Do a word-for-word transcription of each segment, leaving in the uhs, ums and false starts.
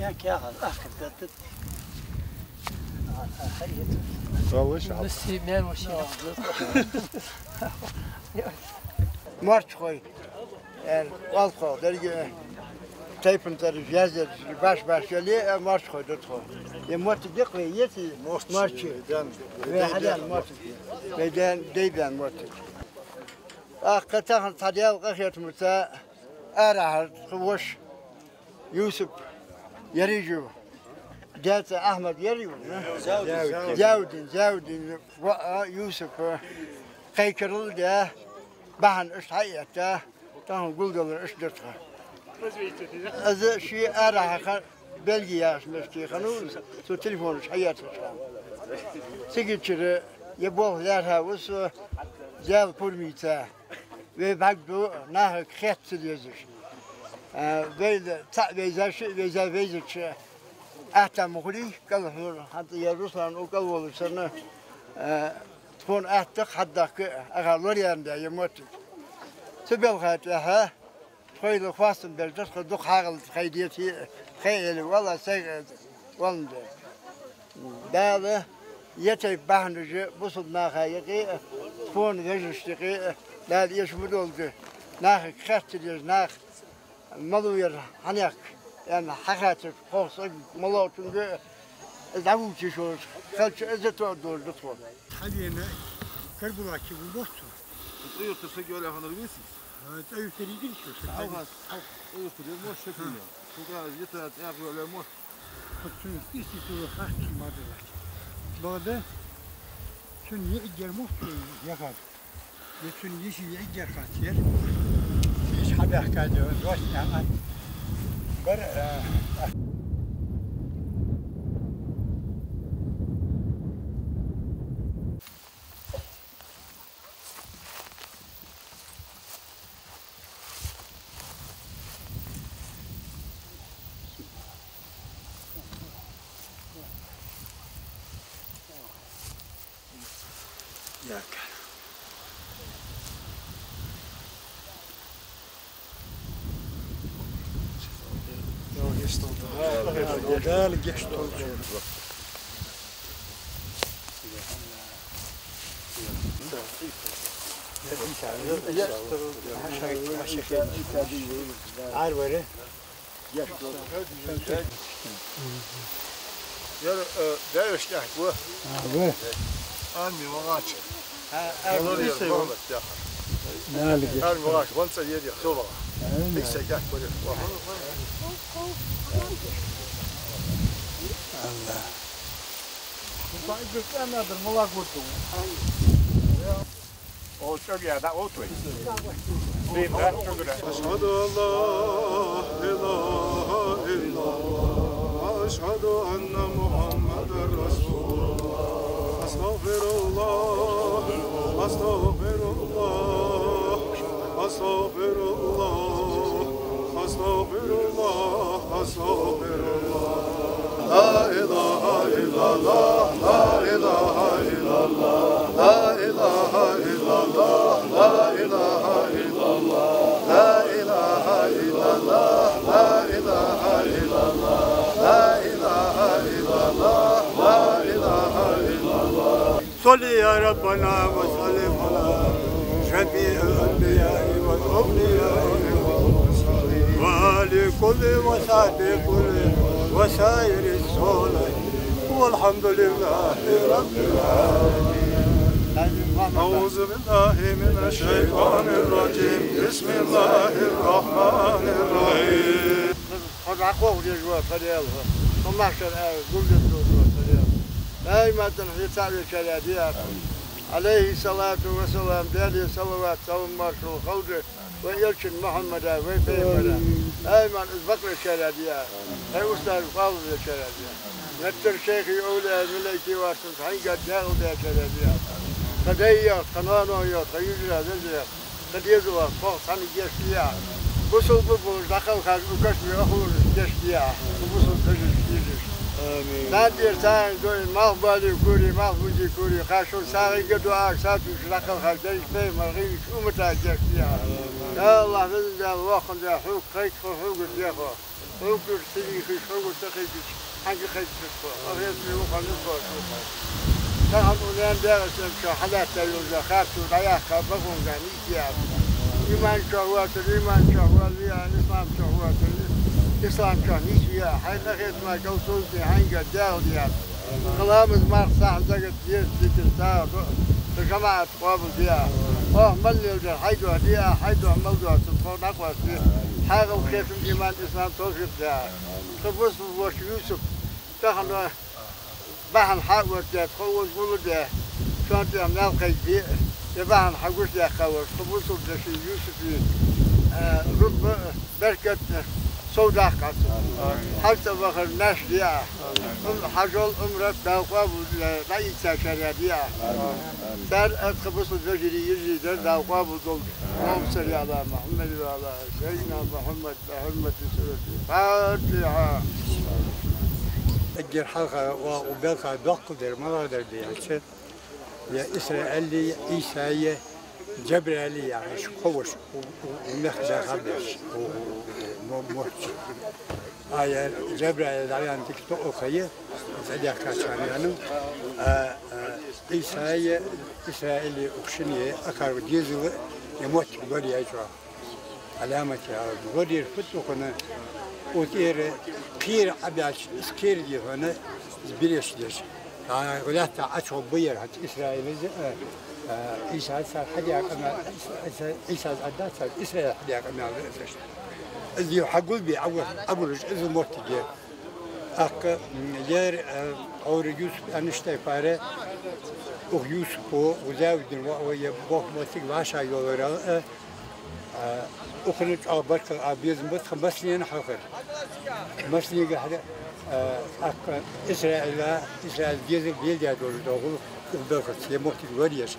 Яке яхар, ахкар даттат. Валлахи, шо. Наси мер воши. Марчхой. Эн, валхо, деррига тайпан тара вязер, баш-баш яле, а, марчхой да тхо. Е моттиг декъ вай, ети марчи. Вай хьадаьнна моттиг. Вай даьн, дай даьнна моттиг. Ах, кхы тахан цхьа Даьла къахетамца арахьара тха воша Юсуп Ярижев, даь цӀи Ахьмад яр из, а? Зиявдин. Зиявдин, Зиявдин воӀа Юсупа кхайкарал даь, бахьан иштта хьаэтта, тахан гулдалар иштта да тха. Из ше арахьа хинна Бельги яхача мехка хиннав, цо телефонаш хьаеттача хана. Цигачара е болх лаьрхӀа ва со Даьла пурамца. Вай бӀаргадайна нахага хетта ца дезаш. А, вай цхьаъ вайзаш, вайза вайзача атта ма хулий, кӀалхара, хӀанз ер Руслан укх кӀал волаш санна, а, тхона атта хьадахка, аха лораяьнна да е моттиг. Цу белха тӀехьа тхоайла хоастам беш да тха, дукха хьагӀал тхоай дети, тхоай эли, валлахи, сай, валан да. Дала е тайпа бахьанаш бусалба наха юкъе а, тхона вежарашта юкъе а, Дала эша ма долда, нахага хетта деза нах малув ер хьанехк, аьнна, хьахаьттача, хов саг малав цунга, из дӀавувцаш волаш хилча, из а тоъал долаш да тхо. Хьавена Карабулаке ву боху цо. ЦӀи юртара саг йолехьанар висис? А, цӀи юртара йигира цо, саг. Хьалха, хьалха цӀи юртара йир мо шекина. Цунга йита цӀи йоле мо. Хьо цунна исти тула хатта ма дала. Бада, цунна йиӀиггер мохк яхар. Я цунна йиша йиӀиггер хаттар. Йиша хьабаьхка деза, дош яхар. Бар, а, Яр, э, даьвешка аьхк ва? А, ва. Арми вагӀача. А, арми вагӀача. Налги. Арми вагӀача, ванца вери, хила вагӀа. Арми. Икса аьхк вари. Аллах. О, чӀоагӀа да, о, твой. Блин, да, чё говорю? أشهد أن لا إله إلا الله، وأشهد أن محمدا رسول الله. أستغفر الله، أستغفر الله، أستغفر الله. أستغفر الله، أستغفر الله. لا إله إلا الله، لا إله إلا الله، لا إله إلا الله، لا إله إلا الله، لا إله إلا الله، لا إله إلا الله، لا إله إلا الله، لا إله إلا الله. صل يا ربنا وسلم على جميع الأنبياء والأولياء والمرسلين وآل كل وصحبه كل وسائر الصالحين والحمد لله رب العالمين. أعوذ بالله من الشيطان الرجيم. بسم الله الرحمن الرحيم. Хьо дӀакхоачаш вар, Даьла, хьо маьхчар а гулдеш вар, Даьла. Ай, маттан хье цаӀ вечаря диа. Ӏалайхи салату ва салам, Даьла салават, салам маршал хилда вай элчан Мухьаммада, вай пайхамара. Ай, ман из бакъвечаря диа. Хьай устаз къалвечаря диа. Меттар шайхи овлияи малайкий ваьшта хьайга дегӀал дечаря диа. Тха дай йоах, тха ноаной йоах, тха йижарий, вежарий. Тха дезалах, тхох цхьана гешт де Ӏа. Бусалба болаш дӀакхелхаш, укх кашамера охлуш гешт де Ӏа. Укх бусалба вежарий, йижарий. Амин. Нана дер царна дойн, малхбале куре, малхбузе куре, кхы шун сагӀийга, дуӀага сатувсаш дӀакхелхаш, дерригача пайхамарий, гӀийрача уммата гешт де Ӏа. Я АллахӀ, везан Даьла, воккхан Даьла, хьога кхайк хьо, хьога дехо. Хьогуш ца дийхача, хьогуш ца хайчача, хьанга хайча тхо? Къахетаме ва хьо, низамхо ва хьо. Тахан укх наьна даь-эсанчоа хьалаьтта йолча харцо дӀаяьккха бакъонга нийсъяь. Иман чу воацар иман чу вале а, ислам чу воацар ислам чу нийсъяь. Хьай къахетама кӀал совцаде, хьайга Даьла дехар. Тха ламаз, марха, сахьат, закат, деза, зикар, сагӀа, дуӀа, тха жамаӀат къоабалде. Оаха мел леладер хьай духьа де, хьай духьа мел доацар тхона дӀакъоастаде. Хьайгара кхетам, иман, ислам, тавфикъ де. Тха бусалба воша Юсуп тахан бахьан хьаоттадаь, тхо укхаза гулдаь, цунна тӀехьа маьл кхайкаде, е бахьан хьагучадаьккха волча тха бусалба дешай Юсупа, э, рузба, беркат совдаккха Ӏа цун. ХьажцӀа вахар маьрша де Ӏа. Ум-, хьажол, умрат Дала къоабал, э, дӀаийцачарех де Ӏа. Цар а тха бусалба вежарий, йижарий дар Дала къоабал долда. اللهم صل على محمد وعلى آل سيدنا محمد بحرمة سورة الفاتحة. Эггара хьалха ва у белха доккхал дар, малагӀа дар да аьлча, е Исраили, е Ӏийсаи, е Джабраили яхаш кхо воша у, у, у мехка даха беш, у, у, у, мо-, мохча. А е Джабраил дӀаваьнна дика тоъал ха я, цӀадаьхкача хана ваьннав, а, а, Ӏийсаи, Исраили укх шинне акхар дезала, е моттиг лораяьй чӀоагӀа. Ӏаламате а лораяьр фуд укхун, укх тӀера кхера Ӏобаьлча, из кхера дехана, из бераш деш. А, лаьтта ӀочугӀа баьр хӀанз Исраилас, а, а, Ӏийсас цар хьадаь къамаьл, Ӏийса-, Ӏийсас Ӏадда цар Исраилас хьадаь къамаьл да из. Из дий хьагулбе, Ӏовур-, Ӏовураш, из моттиг я. ТӀаккха, м, ер, а, Ӏовра Юсуп аьннача тайпара, укх Юсупо, укх Зиявуддина воӀо е боккха моттиг вӀашагӀйоллар аьле, а, А, укхунна чӀоагӀа баркал ала безам ба тха массанена хьалхара. Массанега хьалха, а, тӀаккха Исраила, Исраила дезал белдаь долаш доагӀа укх белхаца, е моттиг лораяьча.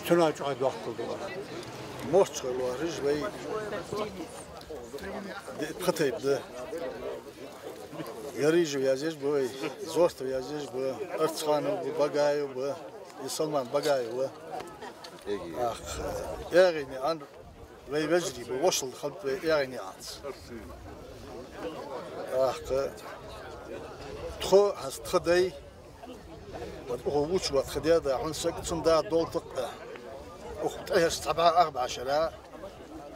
Цунах чӀоагӀа доккхал да. Морчхой лоархӀаш вай диъ-пхи тайпа да. Ярыжев яздеш ба вай, Зортов яздеш ба, Арцханов ба, Багаев ба, е Салман Багаев ва. Ах, эгӀийна ан Вай вежарий ба, вошал халкъ вай эгӀийна яц. Ахка тхо, хӀанз тха дай, вот укхо вувцаш ва тха даь-да, хьона саг цун да долтакъа. Укх тӀехьарча цхьа бӀаь ах бӀаь шера,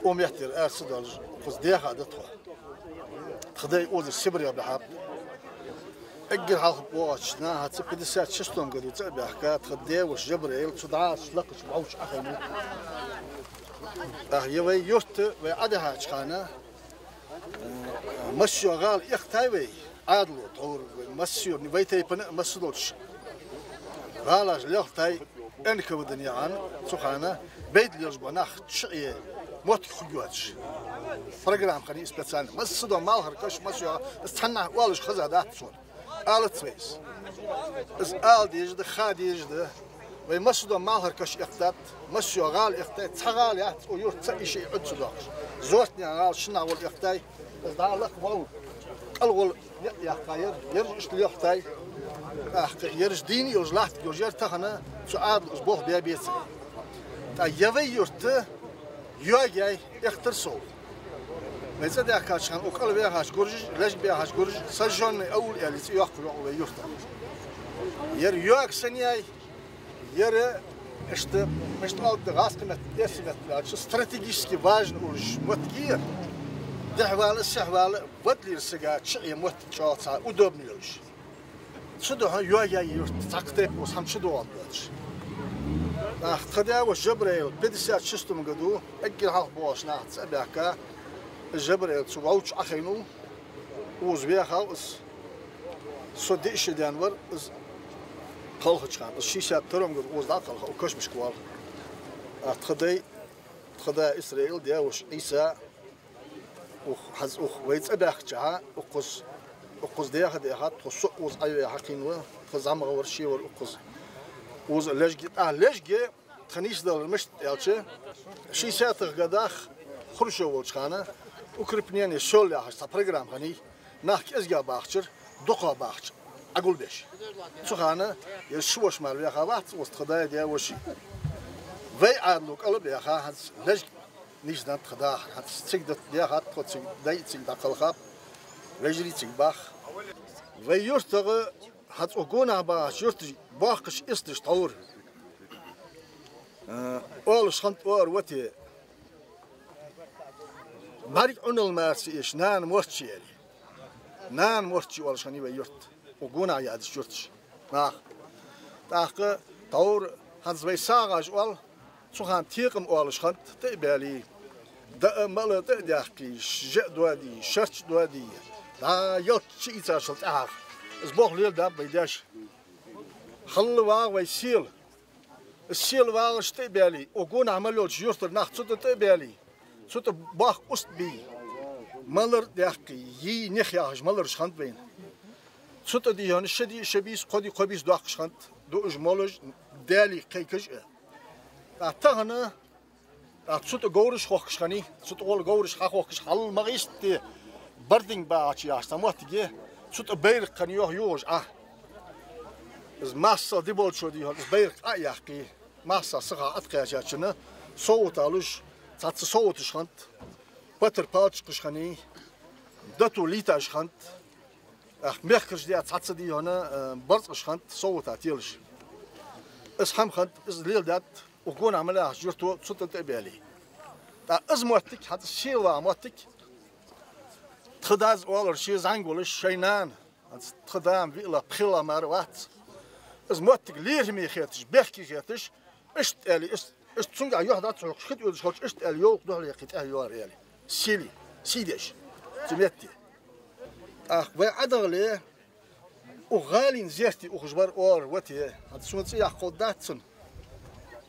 укх меттера ара ца доалаш, укхаза даьха да тхо. Тха дай озар Сибре баьхаб. Эггара хьалха боагӀача наха ца пятьдесят шестом году цӀа а баьхка, тха даь-воша Жабраил цу дӀа а лакхача бӀовча Ӏохайнав. Ах, е вай юрта вай Ӏодихьача хана, э, массайола гӀала эккхийтай вай, Ӏаьдало тховра вай, массайола, вай тайпан а масса долча гӀалаш лелхийтай, НКВД-н яхьан, цу хана бейдла лелаш ба нах чу Ӏе, моттиг хургйоацаш. Программа хиннай специально. Массадола малхара каш, массайола, из цхьаннахьа оалаш хезадац сона. Алац вай из. Из ала дезаш да, ха дезаш да. Вай массадола малхара каш эккхийт, массайола гӀала эккхийтай, цхьа гӀала яц, укх юрта цаӀ, шиъ, Ӏу ца доаккхаш. Зортане гӀала шиннахьа вола эккхийтай, из дӀа лакха вол, кӀал вола яьккха яр, ераш иштта лелхийтай. Ахка ераш дийна йолаш латташ йолаш яр тахан, цу Ӏаьдало из болх бе беза. ТӀаккха е вай юрта йоагаяьй эккхийтар сов. Вай цӀа даьхкача хана укх кӀал ваьхача гуржаш, лечкъа баьхача гуржаш, сожжённый аул аьле цӀи йоаккхаш йола вай юрта. Ер йоага санна яьй, ер иштта, мишта оал, гӀазкхий меттала, эрсий меттала аьлча, стратегически важный улаш моттиг я ер. Дехьавала, сехьавала, вадлера сага чу Ӏе моттиг чӀоагӀа цхьа удобный йолаш. Цудухьа йоагаяьй юрта, цхьаккха тайпара укхаза хӀама чудоагӀаргдоацаш. Ах, тха даь-воша Жабраил пятьдесят шестом году, эггара хьалха боагӀача наха цӀа а баьхка, из Жабраил цу вӀовча Ӏохайнав, укхаза ваьхав из. Со диъ шу даьнна вар из кхалхача хана. Из шестьдесят втором году укхаза дӀакхалха, укх кашамашка воал. Ах, тха дай, тха да Исраил, даь-воша Ӏийса, Укх, хӀанз укх вай цӀа баьхкача хана, укхаза, укхаза даьха-даьхад тхо, со укхаза Ӏойоа хьакхийна ва, тха зӀамагӀа вар, ше вар укхаза. Укхаза лечкъа, тӀаккха лечкъа тха нийсдалар мишта аьлча, шестидесятых годах Хрущёв волча хана укрепление сёл яхаш цхьа программа хиннай, нах кӀезигагӀа бахачар, дукхагӀа бахача Ӏогулбеш. Цу хана ер ши воша мара ваьха вац укхаза тха даь-воша. Вай Ӏаьдало кӀал а баьха, хӀанз лечкъа нийсденнад тха дахар. ХӀанз цига даьхад тхо, цига дай цига дӀакхалхаб. Вежарий цига бах. Вай юртагӀа хьа цу гонахьа бахача юрташ боккхаш исташ тхьовра. Э, оалаш хиннад оара вате: «БӀарг Ӏунал мара ца эш, нана мотт ше», — аьле. Нана мотт ше оалаш хиннай вай юрта. Укх гонахьа яьдача юрташа нах. ТӀаккха тхьовра хӀанз вай сагӀаш оал, цу хана текъам оалаш хиннад, тӀа а баьле, даа-мала тӀа а даьккхе, жа а доаде, шарч а доаде, дӀа ялат чуийцачул тӀехьагӀа. Из болх леладаьд вай даьша. Хьалла вагӀа вай сел. Из сел вагӀаш тӀа а баьле, укх гонахьа мел йолча юртара нах цу тӀа тӀа а баьле, цу тӀа боккха уст бе, малар а даьккхе, йий, нах яхаш малараш хиннад вайна. Цу тӀа, дий хьона, ши ди, ши бийса, кхо ди, кхо бийса доаккхаш хиннад, дуаш, молаш, Даьлага кхайкаш а. ТӀаккха тахан, тӀаккха цу тӀа говраш хохкаш хиннай, цу тӀа гӀолла говраш хьахохкаш, хьал ма гӀийста, Бардинг багӀача яхаш цхьа моттиг я, цу тӀа байракх хиннай йоах йогӀаш Ӏа. Из массал ди болчо, дий хьона, из байракх Ӏо а яьккхе, массал сиха Ӏо а кхаьчачунна, совгӀата луш, цхьацца совгӀаташ хиннад, патар-палчкъаш хиннай, дото лийташ хиннад, тӀаккха мехкараш даь цхьацца, дий хьона, э, барзкъаш хиннад совгӀата телаш. Из хӀама хиннад, из леладаьд укх гонахьа мел яхача юрто цу тӀа тӀа а баьле. ТӀаккха из моттиг, хӀанз сел вагӀа моттиг, тха дас оалар, ше зӀамига волаш, шоай нана, хӀанз тха да-м виълагӀа, пхелагӀа мара вац. Из моттиг лерхӀаме хеташ, бехке хеташ, иштта аьле, иштта, иштта цунгахьа юхь дӀа ца хьокхаш, хи тӀа оьдаш хилча, иштта аьле, йовлакх духьалъяьккхе тӀехьа йоагӀар аьле. Сели, сий деш. Цу метте. ТӀаккха вай Ӏодахале, укх гӀалий зерате ухаш бар оалар вате, хӀанз сона цӀи яккха кховдац цун.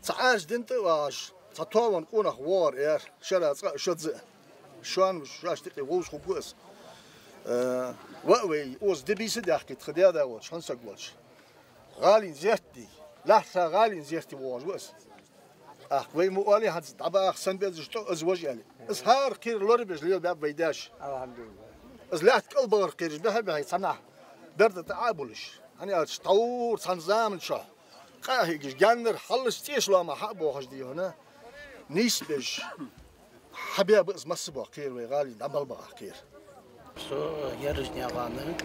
Цхьа Ӏаьржа дина тӀа а вагӀаш, цхьа тоавенна къонах воагӀар, аьлар, шера цкъа а, шозза а. Шоана, шоашта юкъе вовзаш хургва из. Э, ва а вай, укхаза ди-бийса а даьккхе, тха даь-да волча, хӀанз саг волча, гӀалий зерате, лаьрххӀа гӀалий зерате воагӀаш ва из. ТӀаккха вай ма оалий хӀанз, дӀабаха, сенна безаш тӀо из, вож, аьле. Из хӀара кхера лорабеш лелабаьб вай даьша. АлхьамдулиллахӀ. Из лаьтта кӀалбахар кхераш бихьа-бихьа цхьаннахьа берда тӀа Ӏо а буллаш. ХӀана аьлча, тхьовра цхьан заман чухь къа а хьегаш, гаьннара хьаллаш цӀеша лоамах хьа а бохаш, дий хьона, нийсбеш хьабаьб из масса боккха кхера вай гӀалий, дӀа мел багӀа кхера. Со Яржанаькъан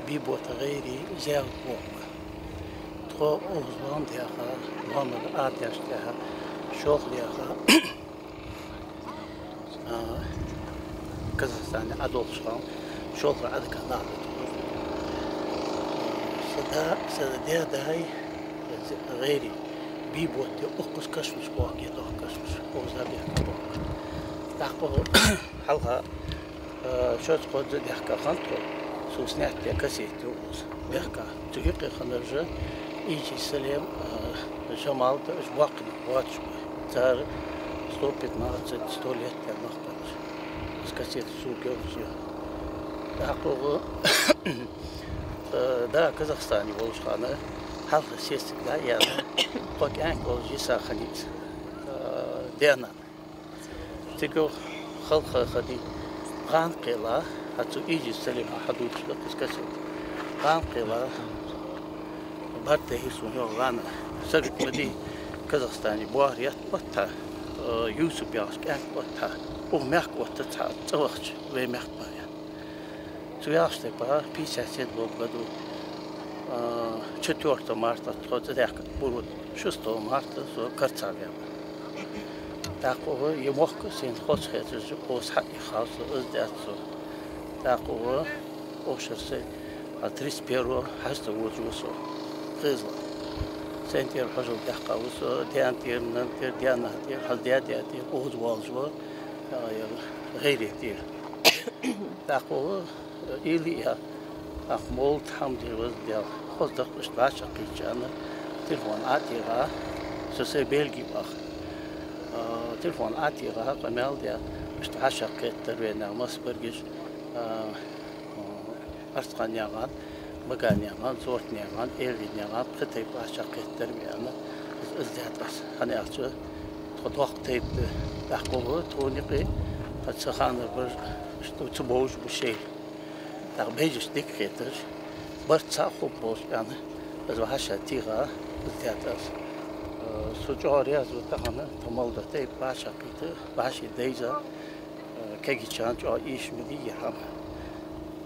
Бийбота ГӀайре, Зял-Бохба. Тхо укхаза лоам даьха, лоамара ара даьчул тӀехьагӀа шолха даьха, а, Казахстане Ӏодолхаш хинна, шолхара Ӏодика нах да тхо. Са да, са даь-даьй, ГӀайре, Бийботе, укхаза кашамаш бохке, дохка кашамаш, укхаза бехке бохка. ТӀаккха хьалха, э, шозза-кхозза даьхка хиннад тхо, цо снять даь кассета я укхаза бехка. Цу юкъе хиннараш Иджи, Салим, э, Жамал да, уж боккхий нах боацаш ба. Цар сто пятнадцать, сто лет даьнна нах бар уж. Из кассета сога йолаш я. ТӀаккха укх, э, да Казахстане волча хана, хьалха сесаг дӀа а яьнна, тхо кӀаьнк волаш йиса хиннай из, э, даь-нана. Цига халха хиннай, гӀан кхела, хӀанз цу Иджи, Салима хьадувцаш да-кх из кассета. ГӀан кхела, барт дехьа сона, йоах, гӀана. Сагот ма дий, Казахстане боахар етт оттадаь, э, Юсуп яхаш кӀаьнк оттадаь, укх мехка отта цхьа цӀавахача, вай мехка мара. Цу яхача тайпара пятьдесят седьмом году, а, четвёртого марта тхо цӀадаьхка буро, шестого марта со Карцаре ваьв. ТӀаккха укхаза ер мохк сайна хоза хеташ, укхаза хьаийха со, из даьд со. ТӀаккха укхаза укх шера сай, а, тридцать первого хьажцӀа водаш ва со Кхезлахь. Сайна тӀера хьажол даьккха ва со, даьна тӀера, нанна тӀера, даь-нана тӀера, хӀанз даь-даь тӀера, укхаза воаллаш ва, а, ер ГӀайре тӀера. ТӀаккха укхаза уйла а яь, тӀаккха мовлат, хӀама дир, ваза дел, хоза да-кх, иштта вӀашагӀкхийтача, аьнна, телефон Ӏотехар, со сай Бельге вах. А, телефон Ӏотехар, къамаьл даь, иштта вӀашагӀкхетар вайна, массабараш, а, Арцханнаькъан, Баганаькъан, Зортанаькъан, Эльвинаькъан, пхи тайпа вӀашагӀкхетар вайна, из, из даьд аз. ХӀана аьлча, тхо доккха тайпа да. ТӀаккха укхаза тхона юкъе, хӀанз цу хана бараш, иштта цу бовзаш ба шоайла. ТӀаккха бежаш дика хеташ, барт цхьа хургболаш, аьнна, из вӀаший техар, из даьд аз. Э, со чӀоагӀа раьза ва тахан, тха мел дола тайпа вӀашагӀкхийтта, вӀаший дайза, э, кагийчарна чӀоагӀа эшаш ма дий ер хӀама.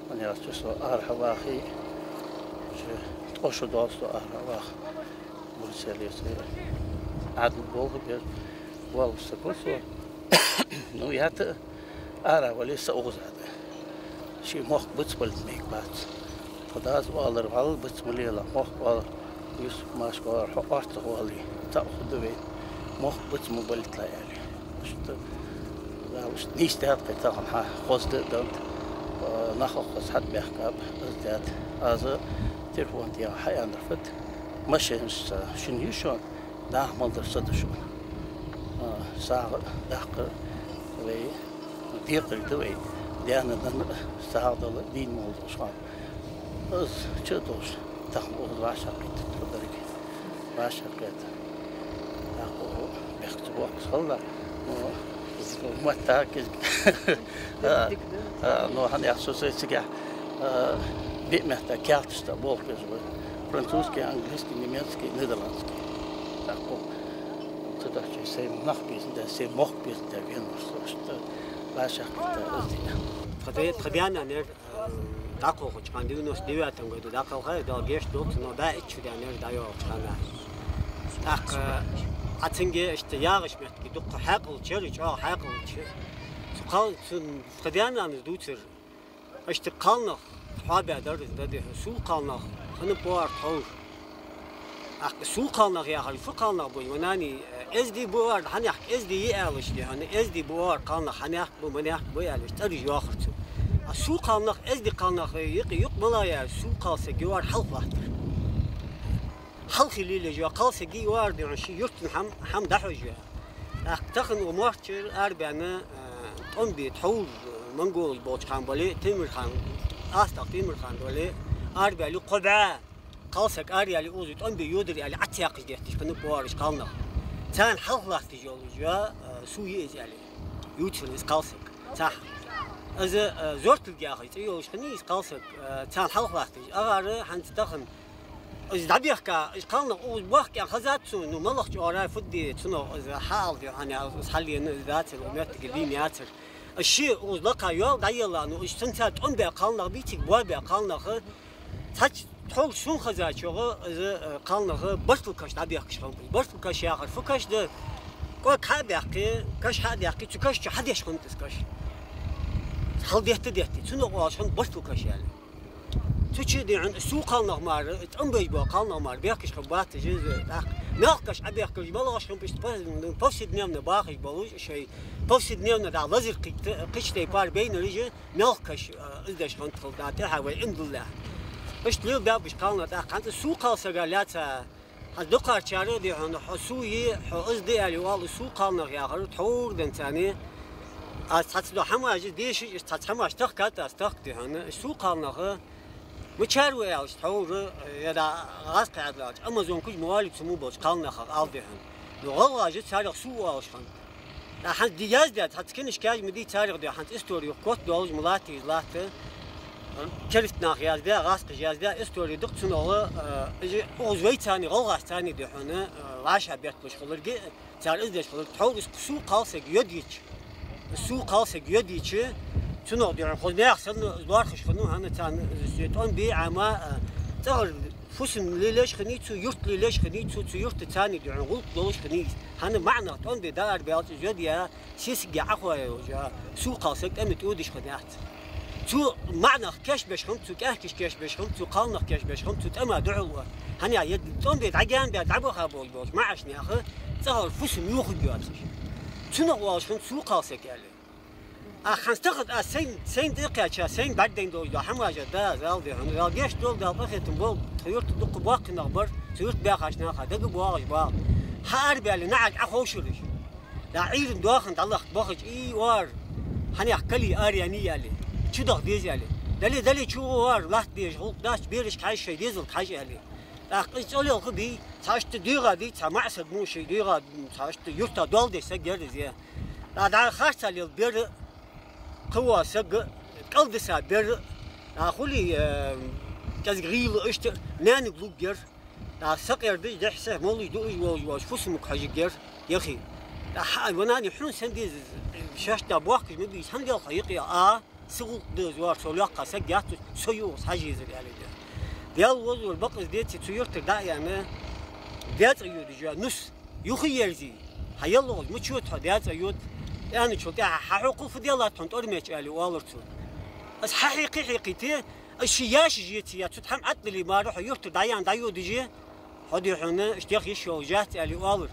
Хьона яхача, со арахьа вахе, ткъо шу доал со арахьа ваха. Бурцаллица Ӏаьдал болх беш вола саг ва со. Ну, ятта арахьа вале, са укхаза да. Ший мохк бицбалийта мегаргбац. Тха дас оалар: «Валла, биц ма лела, мохк оалар». Юсуп-Машка оалар: «Хьо орцагӀа вале, цхьа хӀама да вай, мохк биц ма балийталахь», аьле. Иштта, Дала иштта нийсдаьд-кх тахан хьа, хоза да а даьд, а, нах а хоза хьатӀабаьхкаб, из даьд. Аз телефон тӀа хьааьннар фуд: машенаш шун я шоана, наха мел дар са да шоана. А, сагӀа даккха вай декхарийла да вай, даьна-нанна сагӀа дала дийна мел долаш хьона. Из чу а долаш, тахан укхаза вӀашагӀкхийттад тхо деррига. ВӀашагӀкхийтта. ТӀаккха бехк ца боаккхаш хилла. Ну, мотт кӀезига. А, а, ну, хӀана яхача, со цигахь, а, биъ метта каьхаташца болх беш ва. Французский, английский, немецкий, нидерландский. ТӀаккха цудухьа сай нах безаш да, сай мохк безаш да венавар со, иштта вӀашагӀкхийтта из ди. Тха де-, тха даь-нана ер дӀакхалхача хана, девяносто девятом году дӀакхалхай, Дала гешт долда цунна, даь итт шу даьнна ер дӀайоагӀача хана. ТӀаккха Ӏа цунга иштта ягӀаш моттиг дукха хьаькъал чура, чӀоагӀа хьаькъал чура. Цу кхал-, цу тха даь-нанас дувцар: иштта кхалнах хьоабаь дар из да, дий хьона, сул кхалнах хиннаб-кх тхьовра. ТӀаккха сул кхалнах яхар фу кхалнах ба, ва нани, эздий ба аьлча, хӀана яхк, эздий я аьлча, дий хьона, эздий ба аьлча кхалнах, хӀана яхк ба, мана яхк ба аьлча, цӀераш йоахар цо. А сул кхалнах, эздий кхалнах юкъе, юкъе мала яр, сул кхалсаг я аьлча хьалха латтар. Хьалхе лелаеш йола кхалсаг я аьлча, дий хьона, ший юртана хӀама, хӀама дӀахьош я. ТӀаккха тахан укх моастагӀчура арабаьнна, а, тӀом бе тхьовра монголаш болча хана бале, Темир-хан, АстагӀа Темир-хан бале, арабаьле кхо бӀаь кхалсаг араяьле, укхаза тӀом бе йодар аьле, Ӏадсаьккхаш детташ хиннаб-кх уж кхалнах. Царна хьалха латташ йолаш йола, а, су я из аьле, ювцар из кхалсаг. Цхьа из, а, Зортилг яхаш цӀи йолаш хиннай из кхалсаг, а, царна хьалха латташ. АгӀара хӀанз тахан из дӀабехка, из кхалнах укхаза бохка аьнна хезад сона, ну, малагӀча оагӀорахьа фу де, цунах из хьаала, дий хьона, из хьаллена из дацар, укх моттиге лийнна яцар. Из ше укхаза лакха йоал дӀаелла, ну, из цунца тӀом баь кхалнах бий, цига боабаь кхалнах, цхьацца тхьовра сона хезачох, из, э, кхалнах бартал каш дӀабехкаш хиннаб. Бартал каш яхар фу каш да? КӀок хьа а баьккхе, каш хьа а даьккхе, цу каш чу хьадеш хиннад из каш. Хьалдетта-детта, цунах оалаш хиннад бартал каш аьле. Цу чу, дий хьона, сул кхалнах мара, тӀом беш бола кхалнах мара бехкаш хиннабац уж, из, тӀаккха маьлха каш Ӏобехкаш, малагӀаш хиннаб иштта пов-, повседневно бахаш болаш, шоай повседневно дӀа лазар кхийтта, кхыча тайпара байнараш, маьлха каш, а, из деш хиннад хьалха, дӀа тӀехьа вай Ӏиндуллехь. Иштта лелабаьб уж кхалнах тӀаккха. ХӀанз сул кхалсага лаьца, хӀанз дукхагӀчар, дий хьона, хьо су я, хьо из да аьле оал, сул кхалнах яхар тхьовра денз царна. Аз цхьацца дола хӀамаш дешаш, цхьацца хӀамаш тахкад аз, тахка, дий хьона, сул кхалнах мичара ва аьлча тхьовра, е дӀа гӀазкхий Ӏаьдал аьлча, амазонкаш мо оалий цу мо болча кхалнахах, ала, дий хьона. Ну, гӀалгӀаша царех су оалаш хиннад. ТӀаккха хӀанз ди яздаьд, цхьацца книжкаш ма дий царех, дий хьона, цхьацца истори юха котдоалаш ма латт из, латт. Кераста наха яздаь, гӀазкхаша яздаь истори да-кх цунах, а, уж укхаза вайцарна, гӀалгӀашцарна, дий хьона, а, вӀашагӀбетталуш хиларга, цар из деш хиларга, тхьовра из сул кхалсаг йодийча, сул кхалсаг йодийча, цунах, дий хьона, хоза наьха санна лоархӀаш хиннав, хӀана, царна из тӀом бе Ӏема, а, цӀагӀара фусам лелаеш хиннай цо, юрт лелаеш хиннай цо, цу юрта царна, дий хьона, гӀулакх долаш хиннай из. ХӀана, маӀа нах тӀом бе дӀаарабаьлча, из йодаяь, сесаге Ӏохайоалаш, сул кхалсаг тӀема тӀа йодаш хиннаяц. Цу маӀа нах кийчбеш хиннаб, цу кӀаьхкаш кийчбеш хиннаб, цу кхалнах кийчбеш хиннаб, цу тӀема духьал а. ХӀана, е тӀом бе дӀагаьна баь дӀабаха болаш болча маӀача наьха цӀагӀара фусам йохаргйоацаш. Цунах оалаш хиннад сул кхалсаг аьле. А хӀанз тахан аз сайна, сайна тӀакхаьча, сайна бӀаргадайна долаш дола хӀамаш да аз, ала, дий хьона, Дала гешт долда, Дала къахетам болба, тха юрта дукха боккхий нах бар, цу юрта баьхача наха дагабоагӀаш ба. Хьаарабаьле наӀарга Ӏоховшараш. ДӀа Ӏуйрийна доахан дӀалахка бахача, ий, оар, хьанех калий араяьннай аьле, чудаха деза аьле. Дале, дале, чугӀо оар, латта дезаш гӀулакх дац, берашка хьажа, шоай дезалга хьажа аьле. ТӀаккха из цӀолелха бий, цхьа иштта дегӀа дий, цхьа маӀа саг мо ший дегӀа, цхьа иштта юрта доал деш саг яр из, е. ДӀа, дӀа харцахьа лела бер, кхывола саг, кӀалдиса бер, дӀа хулий, э, кӀезига гӀийла иштта наьнага лувргьяр. ДӀа сакъердаш, дехьа-сехьа молаш, дуаш волаш волча фусамга хьожаргьяр, яхий. ТӀаккха, ва нани, хьона сенна деза, шоашта бохкаш ма бий из, хӀана делха хьо юкъе, а? са гӀулакх деза вар, со лакха саг яц, со юхас хьажа езар, аьле да. Даьла везар, бакъ из деце, цу юртара дӀа а яьнна, даьцӀа йодаш я нус, юха ерзе, хьа яллугӀаз мича йода хьо даьцӀа йода, аьнначул тӀехьа, хьа хьокхал фу делад хьона тӀормеча, аьле оалар цо. Аз хьахьекхе хьекхийте, аз ши яшаш еце я, цу тӀа хӀама Ӏаддале мара хьо юртара дӀаяьнна дӀайодаш я, хьо, дий хьона, иштта яха йиш йолаш яц, аьле оалар.